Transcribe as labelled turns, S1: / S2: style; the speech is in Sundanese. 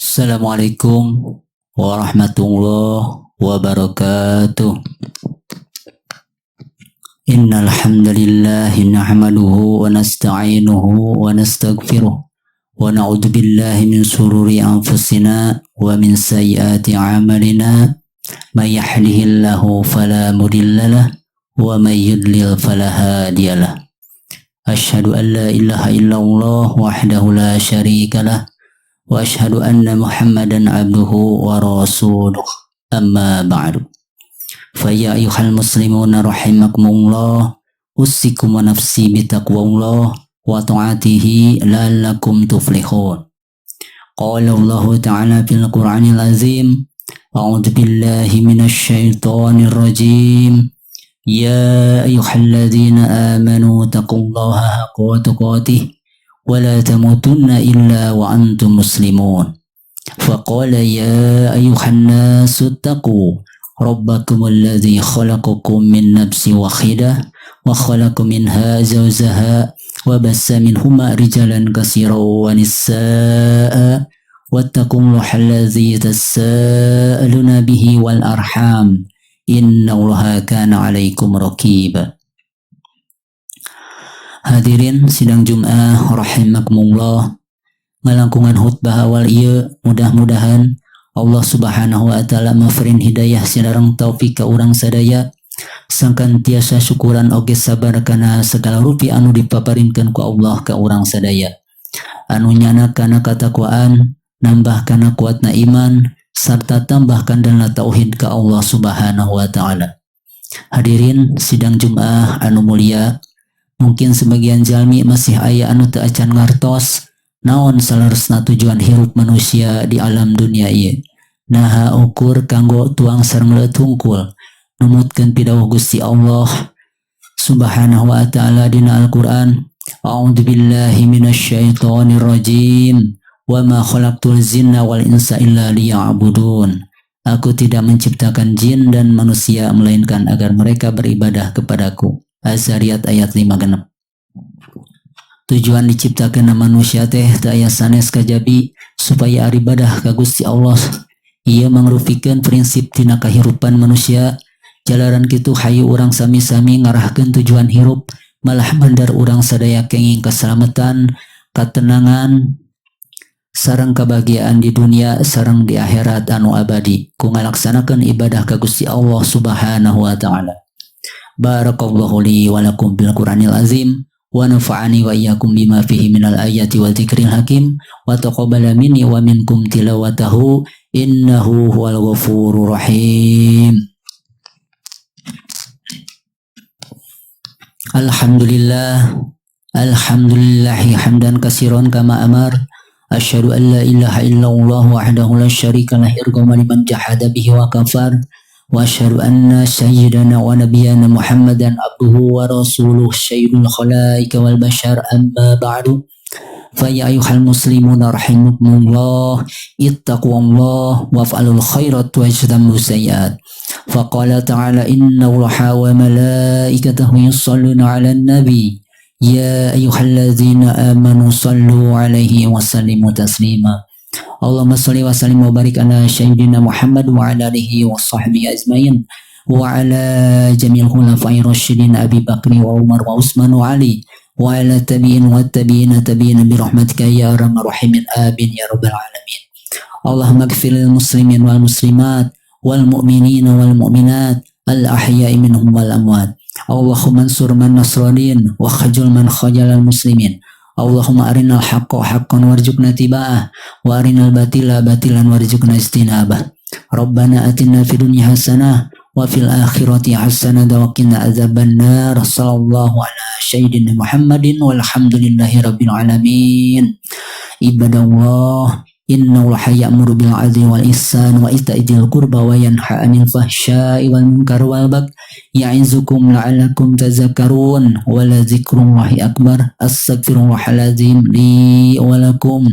S1: Assalamualaikum warahmatullahi wabarakatuh. Innal hamdalillah nahmaduhu wa nasta'inuhu wa nastaghfiruh wa na'udzu billahi min shururi anfusina wa min sayyiati a'malina may yahdihillahu fala mudhillalah wa may yudlil fala hadiyalah. Asyhadu an la ilaha illallah wahdahu la syarikalah wa asyhadu anna Muhammadan abduhu wa rasuluh. Amma ba'du. Fa ya ayyuhal muslimuna rahimakumullah, usikum wa nafsi bitaqwallah wa ta'atihi la'allakum tuflihun. Qala Allah ta'ala fil Qur'anil azim, a'udzu billahi minasy syaithanir rajim. Ya ayyuhalladzina amanu taqullaha haqqa tuqatih wa la tamutunna illa wa antum muslimun. Faqala ya ayyuhan nasu taqu rabbakumul ladzi khalaqakum min nafsin wahidah wa khalaqa minha zawjaha wa bassa minhuma rijalan katsiran wa nissaa wattaqullaha allazi tasaaluna bihi wal arham innallaha kana 'alaikum raqiba. Hadirin sidang Jumat rahimakumullah, ngalangkungan khutbah awal ieu, mudah-mudahan Allah Subhanahu wa taala maferin hidayah sareng taufik ka urang sadaya sangkan tiasa syukuran oge sabar kana segala rupi anu dipaparinkeun ku Allah ka urang sadaya, anu nyana kana katakwaan, nambah kana kuatna iman, serta tambahkan dana tauhid ka Allah Subhanahu wa taala. Hadirin sidang Jumat anu mulia, mungkin sebagian jalmi masih aya anu teu acan ngartos naon saleresna tujuan hirup manusia di alam dunia ieu. Naha ukur kanggo tuang sareng leueut hungkul numutkeun pidawuh Gusti Allah Subhanahu wa ta'ala dina Al-Qur'an? A'udzu billahi minasyaitonir rajim. Wa ma khalaqtul jinna wal insa illa liya'budun. Aku tidak menciptakan jin dan manusia melainkan agar mereka beribadah kepadaku. Az-Zariyat ayat 5 genep. Tujuan diciptakan manusia teh teu aya sanes kajabi supaya ibadah ka Gusti Allah. Ieu mangrupikeun prinsip tina kahirupan manusia. Jalaran kitu, hayu urang sami-sami ngarahkeun tujuan hirup, malah mandar urang sadaya kenging keselamatan, ketenangan, sareng kebahagiaan di dunia sareng di akhirat anu abadi ku ngalaksanakeun ibadah ka Gusti Allah Subhanahu wa taala. Barakallahu li wa lakum bil Qur'anil azim wa nafa'ani wa iyyakum bima fihi minal ayati wa dzikril hakim wa taqabbala minni wa minkum tilawatahu innahu huwal ghafurur rahim. Alhamdulillah, alhamdulillahi hamdan katsiran kama amar. Asyhadu an la ilaha illallah wahdahu la syarika lah irgama liman jahada bihi wa kafar. Wa asyhadu anna sayyidana wa nabiyyana Muhammadan abduhu wa rasuluh sayyidul khalaika wal bashar. Amma ba'du. Fa ya ayyuhal muslimuna rahimakumullah, ittaqullah waf'alul khairat wajtanibu sayyiat. Faqala ta'ala inna Allaha wa malaikatahu yusholluna 'alan nabi ya ayyuhalladzina amanu sallu 'alaihi wa sallimu taslima. Allahumma sholli wa sallim wa barik ala sayyidina Muhammad wa ala alihi wa sahbihi ajmain wa ala jami'il khulafa'ir rasyidin Abi Bakri wa Umar wa Utsman wa Ali wa ala tabi'in wa tabi'ina tabi'ina bi rahmatika ya arhamar rahimin, amin ya rabbal alamin. Allahumma ighfir lil muslimin wal muslimat wal mu'minina wal mu'minat al ahya'i minhum wal amwat. Allahumma ansur man nasradin wa khajul man khajalal muslimin. Allahumma arinal haqqa haqqan warzuqna tiba'ah wa arinal batila batilan warzuqna ijtinabah. Rabbana atina fid dunya hasanah wa fil akhirati hasanah wa qina adzabannar. Sallallahu ala sayyidina Muhammadin walhamdulillahi rabbil alamin. Ibadallah, innallaha ya'muru bil 'adli wal ihsan wa ita'i dzil qurba wa yanha 'anil fahsya'i wal munkar wal bagyi ya'izukum la'allakum tazakkarun. Wa la dzikrullahi akbar. Astaghfirullahal azim li wa lakum.